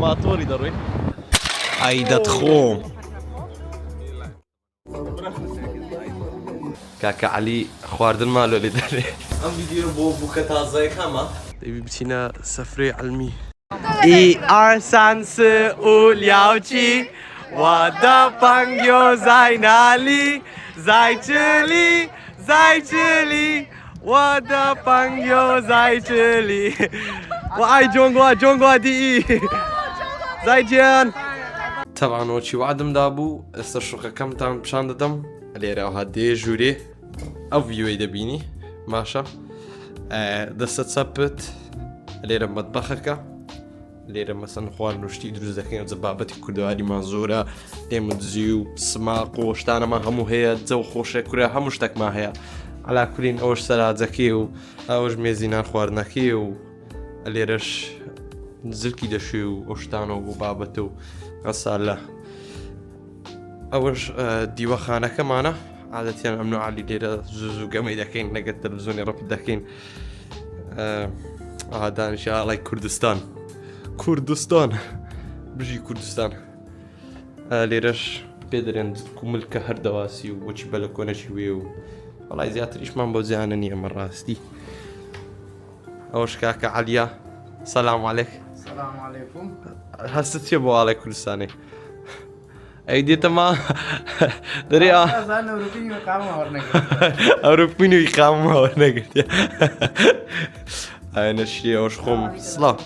ماتۆری دەڕۆین. ئای دەتخۆم. کاکە عەلی خواردنمان لۆ لێ دەرێ. ئەم ڤیدیۆیە بۆ بووکە تازەیەکانمە. دەبی بچینە سەفرەی عەلمی. ئی ئار سان س و لیاو چی وە دە پەنگ یۆ زای نالی زای چ لی زای چ لی وە دە پەنگ یۆ زای چ لی وە ئای جۆنگوا جۆنگوا دی ئی زای جیان. تەبعەن وەکی وەعدم دابوو ئێستا شوقەکەمتان پیشان دەدەم لێرە ئەوها دێ ژوورێ ئەو ڤیوەی دەبینی باشە دەستە چەپت لێرە مەتبەخەکە لێرە مەسەن خوارد و شتی دروست دەکەین ئەوجە بابەتی کوردەواریمان زۆرە ئێمە دزی و سماق و شتانەمان هەموو هەیە جەو خۆشە کورە هەموو شتێکمان هەیە علا کورین ئەوش سەراجەکەی و ئەوش مێزی نان خواردنەکەی و لێرەش زلکی دەشوێ و ئەو شتانەوە بۆ بابەتە و غەسالە ئەوەش دیوەخانەکەمانە عادەتیان ئەمن و عەلی لێرە زوو زوو گەمەی دەکەین لەگەر تەلەڤزیۆنی ڕەپ دەکەین دانیشە ئاڵای کوردستان کوردستان بژی کوردستان لێرەش پێ دەرێن کوملکە هەردەواسی و وەچی بەلە کۆنەچی وێ و وەڵای زیاتریشمان بۆ زیانە نییە ئەمە ڕاستی ئەوەش کاکە عەلیە سەلام عەلێک سلام علیکم هەستت چیە بۆ ئاڵای کوردستانی ئەی دێتە ما دەرێ ئەوروپین و ئیقامە وەرنەگرتیە ئایا نەشری ئەوش خۆم سڵاو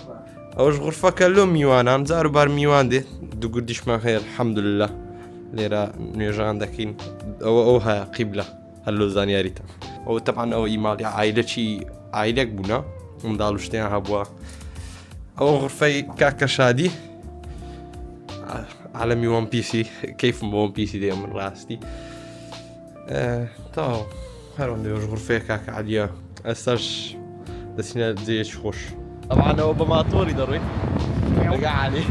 ئەوش غرفەکە لۆ میوانان جار و بار میوان دێت دوو گوردیشمان هەیە الحەمدلله لێرە نوێژان دەکەین ئەوە ئەو هەیە قیبلە هەر لۆ زانیاریتان ئەوە تەبعەن ئەوە ئیماڵی عایلەکی عایلێک بوونە منداڵ و شتیان هەبووە ئەوە غرفەی کاکە شادی عالەمی وەم پیسی کەیفم بۆ وەم پیسی دێ من ڕاستی تاو هەرم دێش غرفەیە کاکە عەلیە ئێستاش دەچینە جێیەکی خۆش. تەبعەن ئەوە بە ماتۆری دەڕۆین لەگە عەلی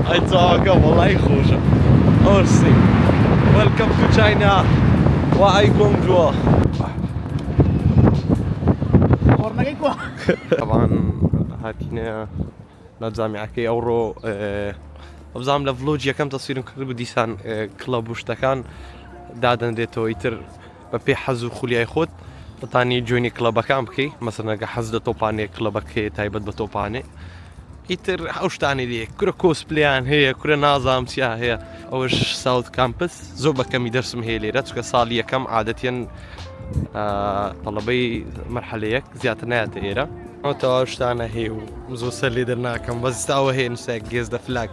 ئەی چاوەکە وەڵای خۆشە ئۆرسی وێلکەم تو چاینا وا ئەی گۆنگجوە تەبعەن هاتینە ناو جامیعەکەی ئەوڕۆ وەبزانم لە ڤلۆگی یەکەم تەسویرم کردبوو دیسان کڵەب و شتەکان دادەنرێتەوە ئیتر بە پێی حەز و خولیای خۆت دەتانی join ی کڵەبەکان بکەی مەسەلەن ئەگەر حەز لە تۆپانێ کڵەبەکەی تایبەت بە تۆپانێ ئیتر ئەو شتانی لێ کورە کۆسپلیان هەیە کورە نازام چیا هەیە ئەوەش South Campus زۆر بە کەمی دەرسم هەیە لێرە چکە ساڵی یەکەم عادەتیان تەڵەبەی مەرحەلەیەک زیاتر نایەتە ئێرە ئەو تەواو شتانە هەیە و زۆر سەر لێ دەرناکەم بەس ئەوە هەیە نووسە گێز دە flag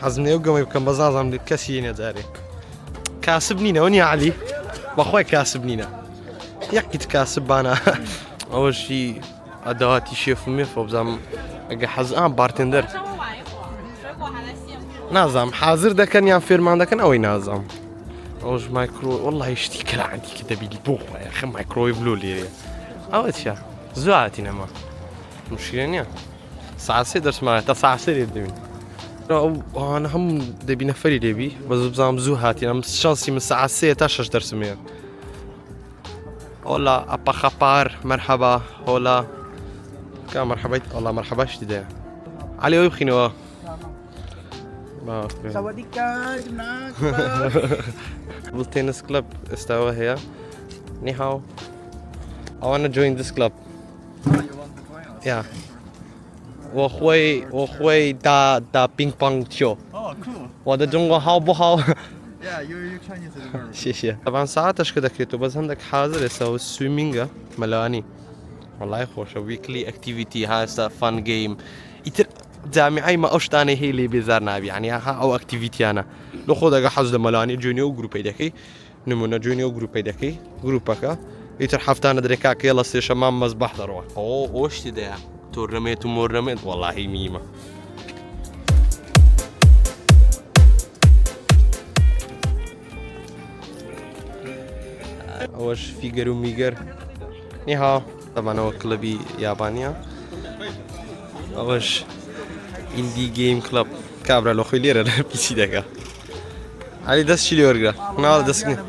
حەزم لێ گەمەی بکەم بەس نازانم کەسی نیە جارێ کاسب نینەوە نیە عەلی بەخۆی کاسب نینە یەکیت کاسب بانە ئەوەشی ئەداواتی شێف و مێفە بزانم ئەگە حەز ئا bartender نازانم حاضر دەکەن یان فێرمان دەکەن ئەوەی نازانم ئەوش micro وەڵی شتی کەلاعەتی کە دەبیلی بۆ خۆیان خە microwave لۆ لێرەیە ئەوە چیە زوو هاتینەمە مشکلە نییە سەعات سێ دەرسمان تا سەعات سێ لێ دەبین ئەو ئەوانە هەموو دەبی نەفەری لێبی بەس بزانم زوو هاتین ئەم شانسی من سەعات سێ تا شەش دەرسم هەیە هۆلا ئەپەخەپار مەرحەبا هۆلا کا مەرحەبای ئەڵا مەرحەبا شتی دەیە عەلی ئەوی بخینەوە تێنس کلب ئێستاوە هەیە نیهاو ئەوانە جوین دس کلب Yeah. 我会我会打打乒乓球。 Oh, cool. 我的中国好不好？ Yeah, your your Chinese is very. 谢谢。طبعا ساعتش کە دەکرێتەوە بەس هەندێک حاضر ئێستا و swimming ە مەلانی وەڵای خۆشە weekly activity هاسە fun game ئیتر جامیعی مە ئەو شتانەی هەیە لێ بێزار نابی یعنی ها ئەو activity یانە لە خۆ دەگە حەز لە مەلانی join ی ئەو گروپەی دەکەی نمونە join ی ئەو گروپەی دەکەی گروپەکە ئیتر هەفتانە درێ کاکە لە سێشەمان مەزبەح دەڕوە ئۆ ئۆشتی دەیە tournament و مۆرنەمێت وەڵاهی میمە. ئەوەش figure و میگەر نیها دەمانەوە کلبی یابانیە ئەوەش indie game club کابرا لە خۆی لێرە لە پیسی دەکا عەلی دەست چی لێ وەرگرە ناوە دەست نیە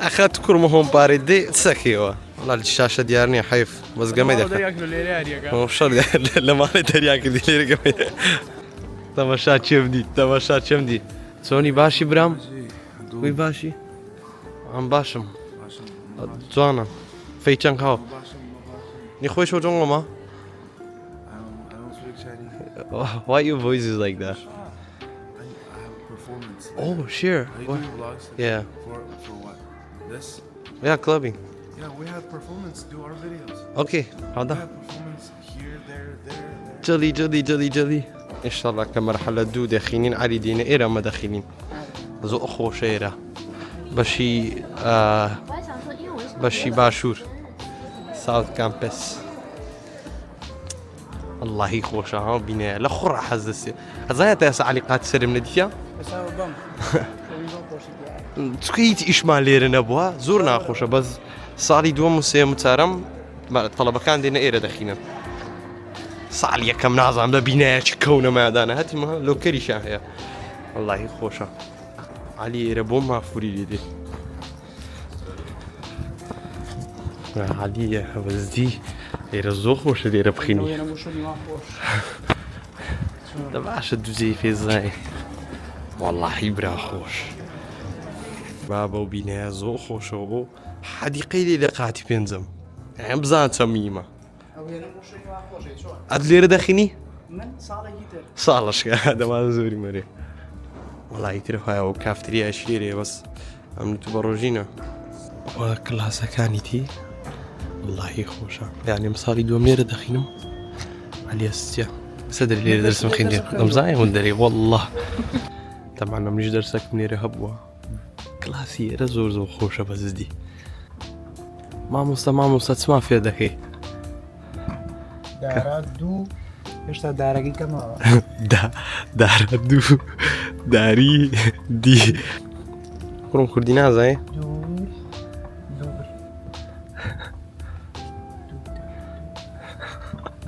ئەخە کوڕمە هۆم پارەی دێ سەکەیەوە. وەڵا شاشە دیار نییە حەیف بەس گەمەی دەکەن. شەڕ لە ماڵێ دەریان کردی لێرە گەمەی تەمەشا چێم دی تەمەشا چێم دی چۆنی باشی برام وی باشی ئەم باشم جوانە فەی چەند هاو 你会说中文吗 Why your voice is like that? I have a performance. Oh, sure. Are you What? doing vlogs? Yeah. For what? This? Yeah, clubbing. Yeah, we have performance. Do our videos. Okay, 好 We 的。 have performance here, there, there, there. 这里，这里，这里，这里。إن شاء الله کە مەرحەلە دوو دەخینین عەلی دینە ئێرە مە دەخینین زۆر خۆشە ئێرە بەشی 我还想说，因为我是 بەشی باشوور ساوت کامپس اللهی خۆشە ها بینەیە لە خوڕ حەز دەسێ ئەزانە تا ئێستا عەلی قات سەرم نەدیتە چونکە هیچ ئیشمان لێرە نەبووە زۆر ناخۆشە بەس ساڵی دووەم و سێم و چارەم تەڵەبەکان دێنە ئێرە دەخینن ساڵ یەکەم نازانم لە بینایەکی کەونە مادانە هەتیمە لۆکەریشیان هەیە وەڵڵاهی خۆشە عەلی ئێرە بۆ مافوری لێ دێ عەلی هەوەزدی ئێرە زۆر خۆشە لێرە بخینی دە باشە دوزەی پێزای وەڵڵاهی برا خۆش بابە و بینایە زۆر خۆشەوە بۆ حەدیقەی لێ لە قاتی پێنجەم ئەم بزان چەند میمە ئەت لێرە دەخینی ساڵشکە دەمان زۆری مەرێ وەڵی تر هەیە و کافتریاش لێرێ بەس ئەم تو بە ڕۆژینە وە کلاسەکانی تی وەڵی خۆشە یعنی ساڵی دووەم لێرە دەخینم عەلیە سەدر لێرە دەرسم خوێندێ دەمزانێ هون دەرێ والله تەمان منیش دەرسەکم لێرە هەبووە کلاسی ئێرە زۆر زۆر خۆشە بە زدی مامۆستا مامۆستا چما فێر دەکەی دارا دوو هێشتا دارەکەی کەمەوە دارا دوو داری دی کوڕم کوردی نازانێ دوو دوو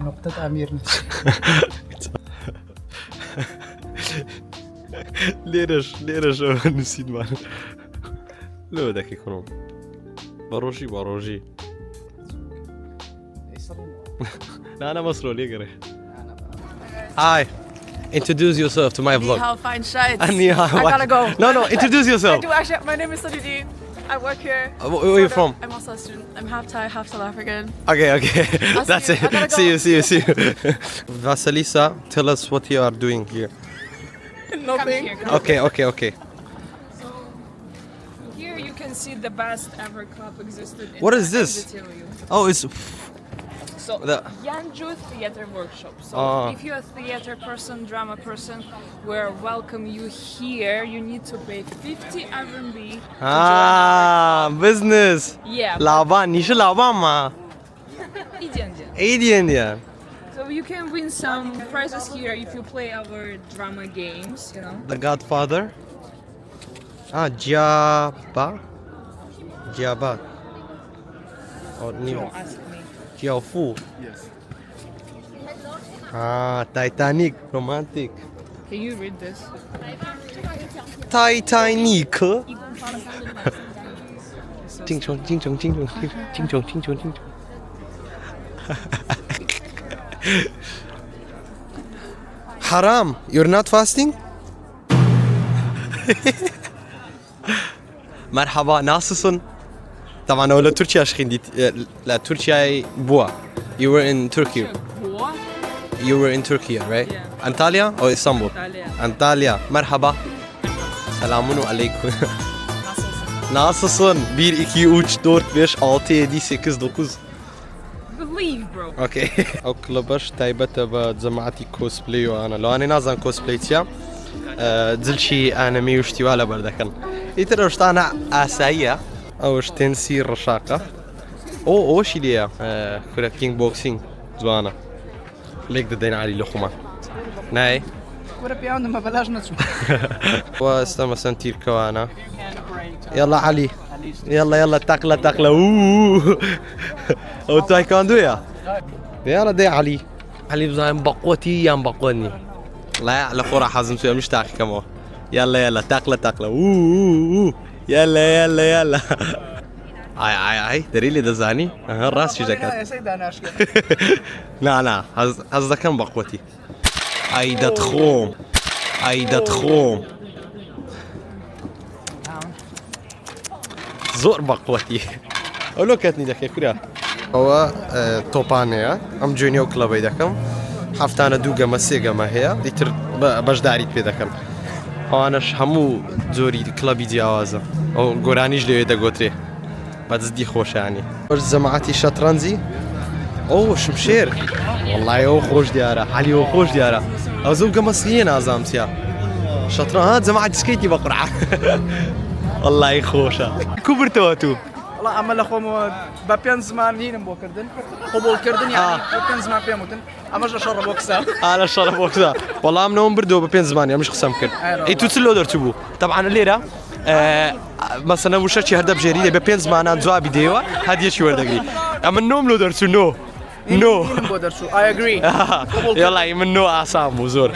نقطة ئەمیر لێرەش لێرەشەوە نووسیتمان لەوە دەکەی کوڕم بە ڕۆژی بە ڕۆژی نا مەسرۆ لێگەڕێ Hi, introduce yourself to my 你 vlog. 好, fine shite. 你好. I gotta go. No, introduce yourself. I do actually. My name is Sadidi. I work here. Where are you Sort of. from? I'm also a student. I'm half Thai, half South African. Okay. I'll see That's you. it. I gotta See go. you, see you, see you. Vasilisa, tell us what you are doing here. Nothing. Okay. Here you can see the best ever club existed. In What is this? Tell you. Oh, it's So Yanju Theater Workshop. So Ah. if you're a theater person, drama person, we're welcome you here. You need to pay 50 RMB. To ah business. join our- Yeah. 老板，你是老板吗？一点点。一点点。 So you can win some prizes here if you play our drama games, you know. The Godfather. Ah, Jiaba. Jiaba. Oh, 你 Don't ask me. 教父。 Yes. Ah, Titanic, romantic. Can you read this? Titanic. 金虫，金虫，金虫，金虫，金虫，金虫。Haram, you're not fasting? Merhaba, nasılsın? طبعا ئەوە لە تورکیاش خوێندیت لە تورکیای بووە. You were in Turkey. What? You were in Turkey, right? Yeah. Antalya or Istanbul? Antalya. Antalya. Merhaba. Selamun aleyküm. Nasılsın? 1, 2, 3, 4, 5, 6, 7, 8, 9. Believe, bro. Okay. ئەو کڵەبەش تایبەتە بە جەماعەتی کۆسپلی و ئەوانە لەوانەیە نازان کۆسپلی چییە جلکی ئانەمی و شتی وا لەبەر دەکەن ئیتر ئەو شتانە ئاساییە ئەوش تێنسی ڕەشاقە ئۆ ئەوەشی لێیە کورە کینگ بۆکسینگ جوانە لێک دەدەین عالی لە خۆمان نای کورە پیاوندم بە بەلاش نەچوو واستا مەسەن تیرکەوانە يلا علي يلا يلا تقلة تقلة اوه ئەو تایکاندویە يلا دێ علی علی بزانم بەقوەتی یان بەقوەت نی لا لە خۆرا حەزم چوە مش تاقیکەمەوە يلا يلا تقلة تقلة اوه يلا يلا يلا. ئای ئای ئای دەری لێ دەزانی ئەها ڕاستیش دەکات نا نا حەز دەکەم بە قوتی ئای دەتخۆم ئای دەتخۆم زۆر بە قوتی ئەو لۆ کەتنی دەکەی کورە ئەوە تۆپانەیە ئەم جوێنی ئەو کلەبەی دەکەم هەفتانە دوو گەمە سێ گەمە هەیە ئیتر بەشداریت پێ دەکەن ئەوانەش هەموو جۆری کلەبی جیاوازە ئەو گۆرانیش لەوێ دەگۆترێ بە جدی خۆشانی وەش جەماعەتی شەتڕەنجی ئەو شمشێر وەڵای ئەو خۆش دیارە عەلی ئەو خۆش دیارە ئەو زۆر گەمە سیە نازام چیە شەتڕەنج ها جەماعەتی سکەیتی بە قورعە وەڵای خۆشە کو برتەوە تو وەڵا ئەمە لە خۆمەوە بە پێنج زمان هینم بۆ کردن قبوڵکردن یانی بە پێنج زمان پێم وتن ئەمەش لە شەڕە بۆکسە ئا لە شەڕە بۆکسە وەڵام نەوەم بردەوە بە پێنج زمانی ئەمش قسەم کرد ئەی تو چ لۆ دەرچوو بوو تەبعەن لێرە مەسەنە وشەکی هەر دەبژێری دەبێ پێنج زمانان جوابی دێوە هەدیەکی وەردەگری ئەمن نۆم لۆ دەرچوو نۆ نۆ بۆ دەرچوو I agree یەڵای من نۆ ئاسان بوو زۆر.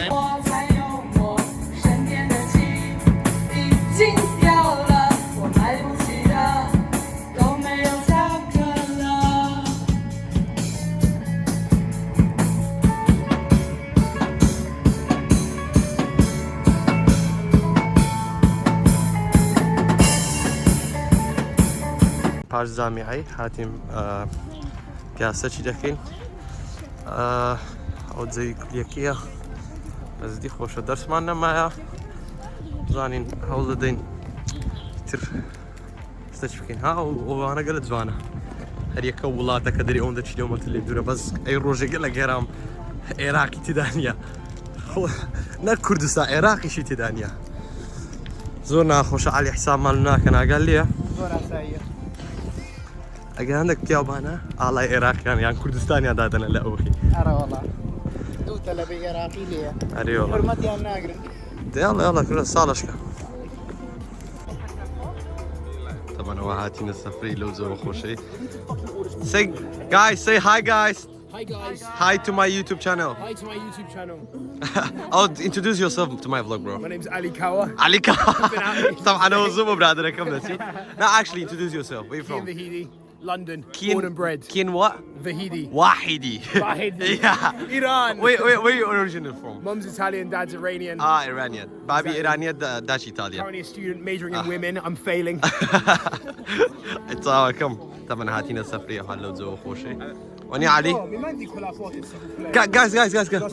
پاش جامیعەی هاتین پیاسەچی دەکەین ئەو جەوی کولیەکەیە بەزدی خۆشە دەرسمان نەمایە بزانین هەوڵ دەدەین تر شتەچ بکەین ها ئەوانە گەلە جوانە هەریەکە وڵاتەکە دەری ئەوەندە کیلۆمەتر لێ دوورە بەس ئەی ڕۆژێکە لە گەرام عێراقی تێدا نییە نەک کوردستان عێراقیشی تێدا نییە زۆر ناخۆشە علی حسابمان ناکەن ئاگال لێیە زۆر ئاساییە ئەگەر هەندێک پیاوبانە ئاڵای عێراقیان یان کوردستانیان دادەنە لە ئەوخی ئەرەوەڵا دوو تەلەبەی عێراقی لێیە ئەرێ وەڵا حرمەتیان ناگرن دەیاڵە یاڵە کورە ساڵەشکە طبعا ئەوە هاتینە سەفرەی لەو زۆر خۆشەی Say guys say hi guys Hi guys. Hi to my YouTube channel. Hi to my YouTube channel. Oh, introduce yourself to my vlog, bro. My name's Ali Kawa. Ali Kawa. طبعا هو زوم برادرەکەم دەچی. No, actually introduce yourself. Where you Kian from? Vahidi, London, Kian, born and bred. Kian what? Vahidi. Wahidi. Vahidi. Yeah. Iran. Wait, wait, where you originally from? Mum's Italian, dad's Iranian. Ah, Iranian. Babi Iranian, Dutch Italian. Currently a student majoring in women. I'm failing. تەواوەکەم تەمەن هاتینە سەفری هەلو زۆر خۆشی وەنی علی گاز گاز گاز گاز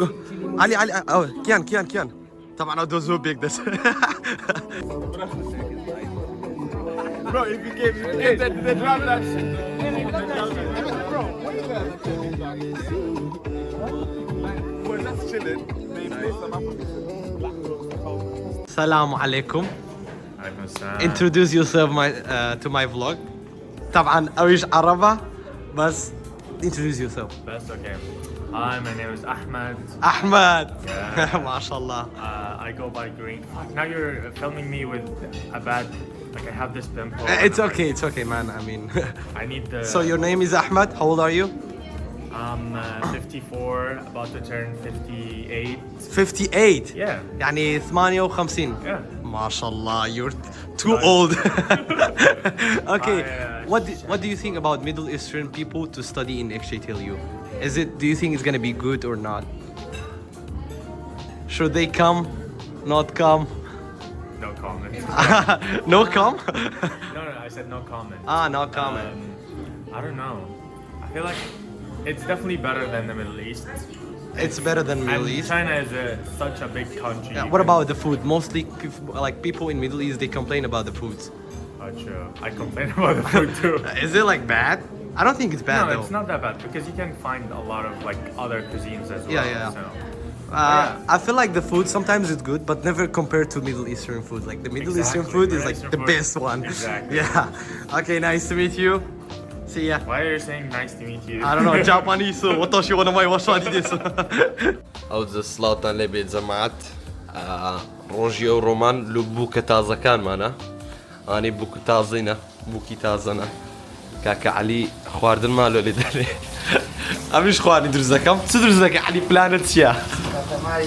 علی علی ئەو کیان کیان کیان طبعا ئەو دۆ زۆر بێک دەست Bro, if you give, if the, the driver that سلام عليكم introduce yourself my to my vlog طبعا ئەویش عەڕەبە بەس introduce yourself Best okay. Hi, my name is Ahmed. ئەحمەد Yeah. ماشاءالله I go by Green. Fuck, now you're filming me with a bad. Like I have this pimple. It's okay, it's okay, man. I mean, I need the. so your name is Ahmed. How old are you? I'm 54, about to turn 58. 58. Yeah. يعني 58. Yeah. ما شاء الله, you're too old. Okay, I, what do you think about Middle Eastern people to study in XJTLU? Is it do you think it's gonna be good or not? Should they come? Not come? No comment. No come? No, no, I said no comment. Ah, no comment. I don't know. I feel like it's definitely better than the Middle East. It's better than Middle And East. China is such a big country. Yeah, what about the food? Mostly, like people in Middle East, they complain about the foods. Oh, true. I complain about the food too. Is it like bad? I don't think it's bad No, though. it's not that bad because you can find a lot of like other cuisines as well. Yeah, yeah. So. I feel like the food sometimes it's good, but never compared to Middle Eastern food. Like the Middle Eastern Exactly. food is Middle like Eastern the food. best one. Exactly. Yeah. Okay, nice to meet you. See ya. Why are you saying nice to meet you? I don't know, Japanese. 私は名前はシャディです。ئەو سڵاوتان لێ بێت جەماعەت ڕۆژی ئەو ڕۆمان لو بووکە تازەکانمانە ئانی بووک تازینە بووکی تازەنە کاکە علی خواردنمان لۆ لێ دەرێ ئەمیش خواردنی دروست دەکەم چ دروست دەکەی علی پلانت چییە؟ بەتەمای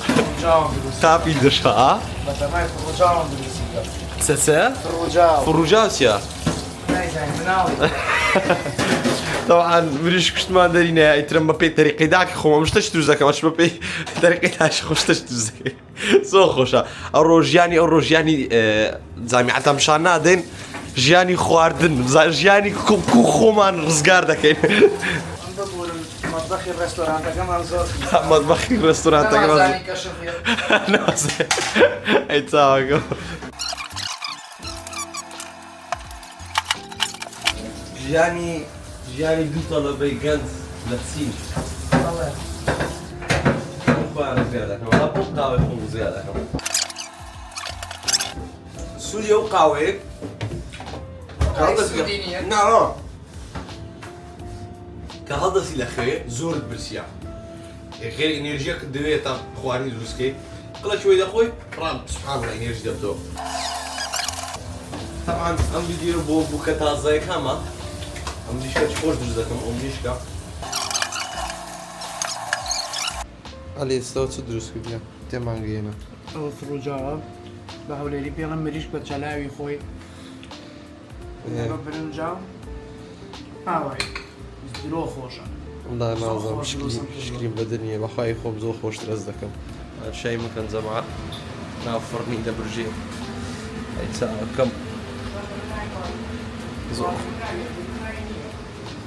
فڕوجاوم دروست تاپی دشا بەتەمای فڕوجاوم دروست بکەم سەسە فڕوجاو فڕوجاو چییە؟ تەوان مریش کوشتمان دەرینە ئیترم بە پێی تەریقی داکی خۆم شتەش دروست دەکەم ئەش بە پێی تەریقی داش خۆ شتەش دروست دەکەم زۆر خۆشە ئەو ڕۆژیانی ئەو ڕۆژیانی جامیعەتان پیشان نادەین ژیانی خواردن ژیانی کو خۆمان ڕزگار دەکەین مەطبەخی ڕێستۆرانتەکەمان زۆر مەطبەخی ڕێستۆرانتەکەمان ئەی چاوەکەم ژیانی ژیانی دوو تەڵەبەی گەنج لە چین خۆیان ڕزگار دەکەم وەڵا بۆ قاوەی خۆم ڕزگار دەکەم سوودی ئەو قاوەیە نا کە هەڵدەسی لە خەوێ زۆرت برسیە غێر ئینێرژیەکت دەوێت تا خواردنی دروستکەی قڵەکی وەی دەخۆی ڕام سبحان الله ئینێرژی دەبتەوە طبعا ئەم ڤیدیۆ بۆ بووکە تازەیەکانمە ئەم دیشکە خۆش دروست دەکەم ئەم دیشکە ئەلی ئێستا چ دروست کردیە تێمان گەیەنە. ئەوە فڕوجاوە بە هەولێری پێڵم مریشک بە چەلاوی خۆی بە برنجا ئاوای درۆ خۆشە. وەڵا نازانم شکریم بەدر نییە بەخوای خۆم زۆر خۆشتر هەست دەکەم. شای مەکەن جەماعەت ناو فڕنی دەبرژێ ئەی چاکەم زۆر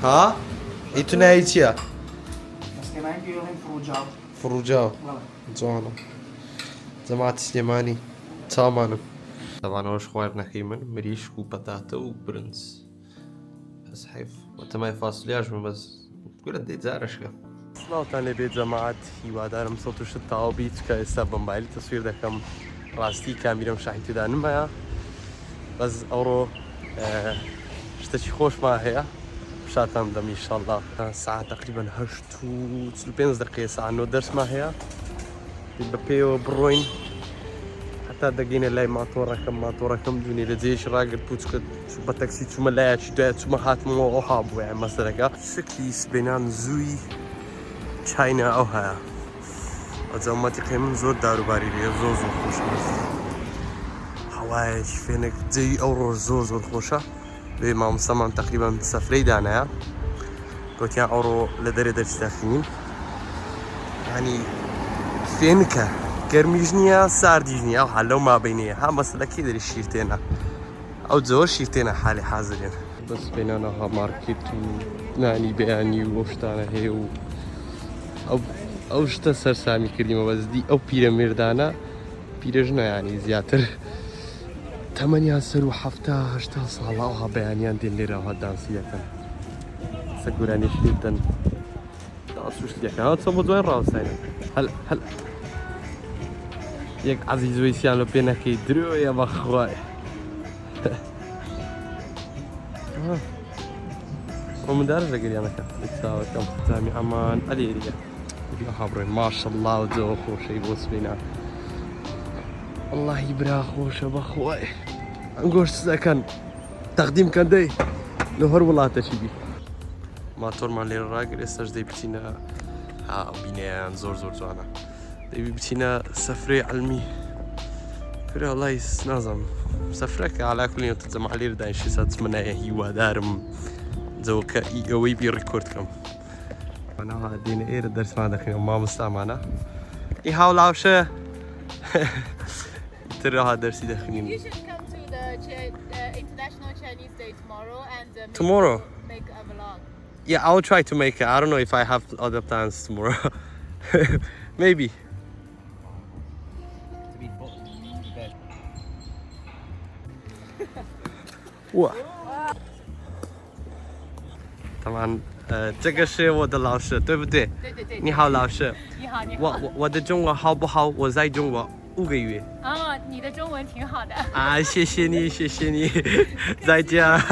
ها ئی تو ناوی چییە؟ فڕوجاو جوانە جەماعەتی سلێمانی چاومانم. تەبعەن ئەوەش خواردنەکەی من مریشک و پەتاتە و برنج بەس حەیف وتەمای فاسلیاش بم بەس کورە دەی جارەشکە. سڵاوتان لێ بێ جەماعەت هیوادارم سەت و شت تەواو بی چکە ئێستا بە مبایل تەسویر دەکەم ڕاستی کامیرەم شاحی تێدا نمایە بەس ئەوڕۆ شتەکی خۆشمان هەیە پیشاتان بدەم ئینشاڵڵا ساعت تقریبا 8:45 دقیقە ساعت 9 دەرسمان هەیە بە پێیەوە بڕۆین هەتا دەگەینە لای ماتۆڕەکەم ماتۆڕەکەم دوێنێ لە جێیەکی ڕاگرت بوو چکە بە تەکسی چوومە لایەکی دوای چوومە هاتمەوە ئەوها بوو یان مەسەرەکە شکلی سبەینان زووی چاینا ئەو هەیە ئەجا مەتیقەی من زۆر داروباری لێ زۆر زۆر خۆشە هەوایەکی فێنک جێی ئەو ڕۆژ زۆر زۆر خۆشە لێ مامۆستامان تقریبا سەفرەی دانایە گوتیان ئەوڕۆ لە دەرێ دەرسی دەخوێنین ینی فێنکە گەرمیش نییە ساردیش نییە ئەو حال لەو مابینەیە ها مەسلەکەی دەری شیرتێنە ئەو زۆر شیرتێنە حالی حازرێن بەس بینانەها مارکێت و نانی بەیانی و ئەو شتانە هەیە و ئەو شتە سەرسامی کردیمە بەزدی ئەو پیرەمێردانە پیرەژنە ینی زیاتر تەمەنیان سەر و 70 80 ساڵە ئەوها بەیانیان دێن لێرەوە دانسی دەکەن سە گۆرانی شتن دانس و شتی دەکەن هەڵ چۆن بۆ دوای ڕاوساینە هەل هەل یەک عەزیز وەیسیان لە پێ نەکەی درۆیە بەخوای ئەو مندارش لە گریانەکە چاوەکەم جامی ئەمان ئەلێریە هاوڕێن ماشەڵڵا و جەوە خۆشەی بۆ سبەینان اللهی برا خۆشە بەخوای ئەنگۆش دەکەن تەقدیم کەن دەی لە هەر وڵاتەکی بی ماتۆرمان لێرە ڕاگر ئێستاش دەی بچینە بینیان زۆر زۆر جوانە دەبی بچینە سەفرەی علمی کرا وڵی نازانم سەفرەکە علا کولی تەجەمع لێرە دانیشی سات منایە هیوادارم جەوەکە ئی ئەوەی بی ڕیکۆرد کەم بەناوە دێنە ئێرە دەرسمان دەخێنەوە مامۆستامانە ئی هاولاوشە ترها دەرسی دەخوێنین You should come to the International Chinese Day tomorrow and Tomorrow? make a vlog. Yeah, I'll try to make it. I don't know if I have other plans tomorrow. Maybe. 哇！当然，这个是我的老师，对不对？对对对。你好，老师。你好，你好。我的中文好不好？我在中国5个月。哦，你的中文挺好的。啊，谢谢你，谢谢你，再见。啊。